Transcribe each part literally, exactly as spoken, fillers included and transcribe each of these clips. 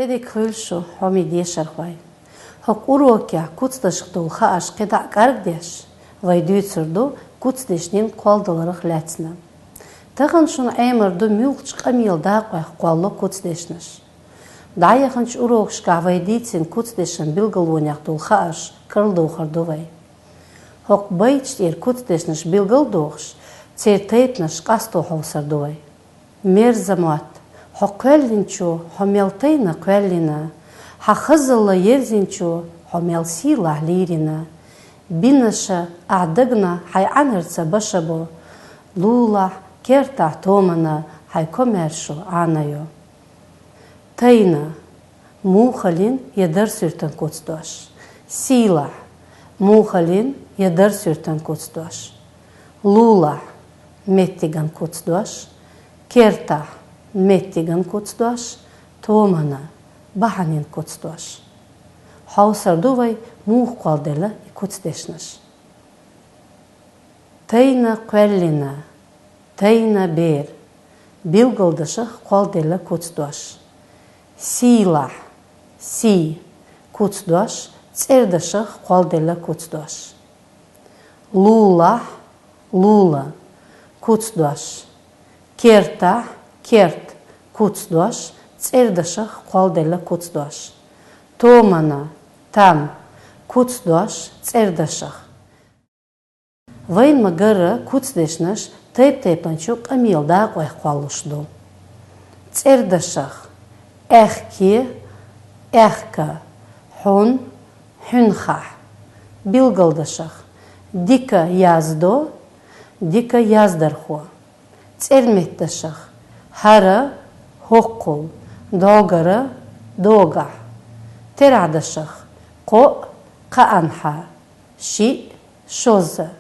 Дика хуьлда шун, хьоме дешархой. ХӀокху урокехь куцдешах долу хаарш кхин дӀа а кӀаргдеш, вай дуьйцур ду куцдешнийн кхолладаларх лаьцна. Тахана шуна Ӏемар ду муьлххачу къамелан дакъойх кхоллало куцдешнаш. ДӀаяханчу урокашкахь вай дийцина куцдешан билгалонех долу хаарш карладохур ду вай. ХӀокху байташ тӀера куцдешнаш билгал а дохуш, церан тайпанаш къасто хьовсур ду вай. Мерза мотт, хьо кхоьллинчо, хьо мел тайна кхоьллина, хьан хазалла ерзинчо, хьо мел сийлахь лийрина, бинаша ахь дагна хьайн Ӏаьнарца баша бо, лулахь, кертахь, томана хьайн комаьршо Ӏана йо. Тайна, мухаллин я дарсуьртан куцдош. Сийлахь, мухаллин я дарсуьртан куцдош. Лулахь, меттиган куцдош. Кертахь, меттиган куцдош. Томана, бахьанин куцдош. Хьовсур ду вай муха кхолладелла и куцдешнаш. Тайна кхоьллина, тайна бер, билгалдашах кхолладелла куцдош. Сийлахь, сий, куцдош, цӀердашах кхолладелла куцдош. Лулахь, лула, куцдош. Кертахь, керт, куцдош, цӀердашах кхолладелла куцдош. Томана, там, куцдош, цӀердашах. Вайн ма-гарра куцдешнаш тайп-тайпанчу къамелан дакъойх кхоллалуш ду. ЦӀердашах: аьхке, аьхка, хьун, хьуьнхахь. Билгалдашах: дика яздо, дика яздархо. ЦӀерметдашах: хӀара, хӀоккхул, догара, догахь. Терахьдашах: кхоъ, кхаанхьа, шиъ, шозза.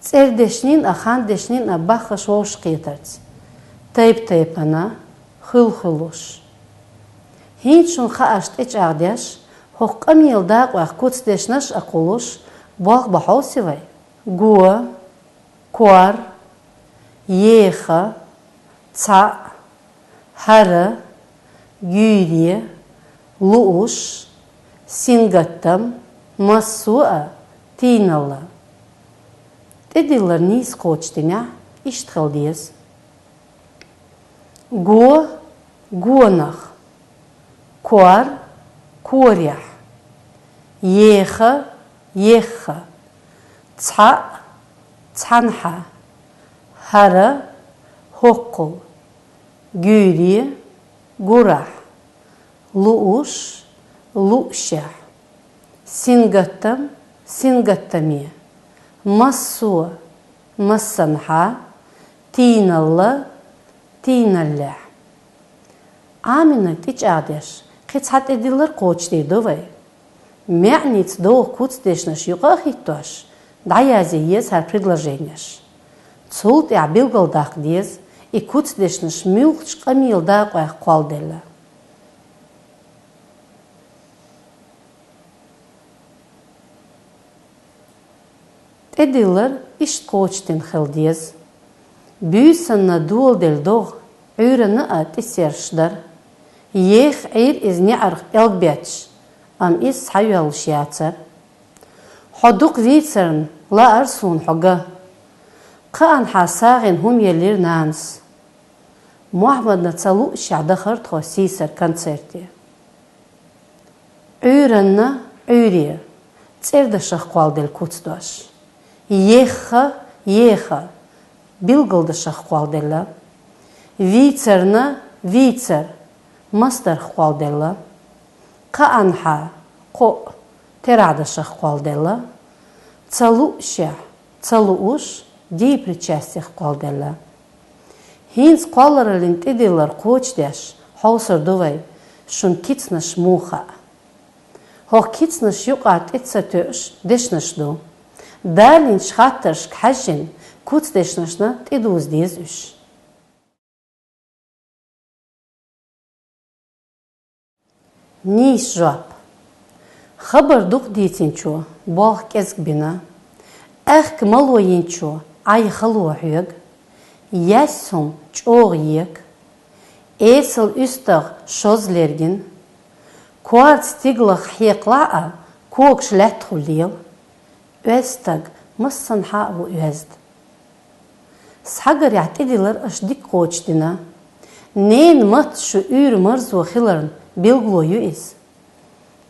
ЦӀердешнийн а, хандешнийн а баххаш вовшахкхетарца, тайп-тайпана, хуьл-хуьлуш. ХӀинца шуна хаарш тӀечӀагӀдеш, хӀокху къамелан дакъойх куцдешнаш а кхуллуш, болх бан хьовсий вай? Го, кор, еха, цхьаъ, хӀара, гуьйре, лууш, сингаттам, массо а, тийналла. ТӀедиллар нийса кхочушдинехь, иштта хила деза. Го, гонах. Кор, корехь. Еха, ехха. Цхьаъ, цхьанхьа. ХӀара, хӀоккхул. Гуьйре, гурахь. Лууш, луушехь. Сингаттам, сингаттаме. Массо, массанхьа. Тийналла, тийналлехь. Ӏамийнарг тӀечӀагӀдеш, кхин цхьа тӀедиллар кхочушдийр ду вай. МаьӀница догӀу куцдешнаш юкъа а хӀиттош, дӀаязъе еза хӀара предложенеш. Цул тӀаьхьа билгалдаккха деза, и куцдешнаш муьлххачу къамелан дакъойх кхолладелла. ТӀедиллар иштта кхочушдина хила деза. Буьйсанна доладелла догӀа Ӏуьйранна а тӀесерш дара. Еха Ӏийра иза неӀарх пӀелг бетташ, амма иза схьайоьллуш яцара. Хьо дукха вийцарна, лаьара суна хьо ган. Кхаанхьа сагӀина хӀума еллера нанас. Мохьмадна ца луушехь дахара тхо сийсара концерте. Ӏуьйранна, Ӏуьйре, цӀердашах кхолладелла куцдош. Еха, еха, билгалдашах кхолладелла. Вийцарна, вийцар, масдарх кхолладелла. Кхаанхьа, кхоъ, терахьдашах кхолладелла. Ца луушехь, ца лууш, деепричастих кхолладелла. ХӀинца кхоллараллин тӀедиллар кхочушдеш, хьовсур ду вай, шун кицанаш муха хаьа. ХӀокху кицанаш юкъа тӀе ца тоьуш дешнаш ду. Далийначу хаттаршка хьаьжжина, куцдешнашна тӀедуза деза уьш. Нийса жоп. Хабар дукха дийцинчо болх кӀезиг бина, аьхка мало йинчо Ӏай хало хьоьга, яьсса хӀума чӀогӀа ека, эсала уьстагӀ шозза лергина, Коарца стигалах хьекхалахь а, когаш лаьтта хул лела. Оьзда стаг массанхьа а ву оьзда. Схьагарехь тӀедиллар аша дика кхочушдина. Ненан матта шу уьйр-марзо хиларна билгало ю иза.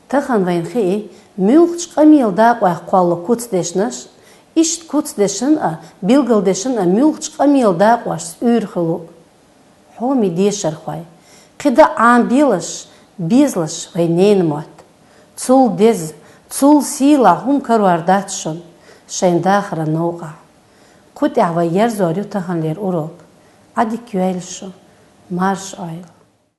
Тахана вайна хии, муьлххачу къамелан дакъойх кхолла куцдешнаш, иштта куцдешан а, билгалдешан а муьлххачу къамелан дакъошца уьйр хуьлу. Хьоме дешархой, кхидӀа Ӏамабелаш, безалаш вайн ненан мотт. Цул деза, цул сийлахь хӀума карор дац шуна шайн дахаран новкъахь. Кху тӀехь вай ерзор ю таханлера урок. Ӏадика йойла шу, марша Ӏойла.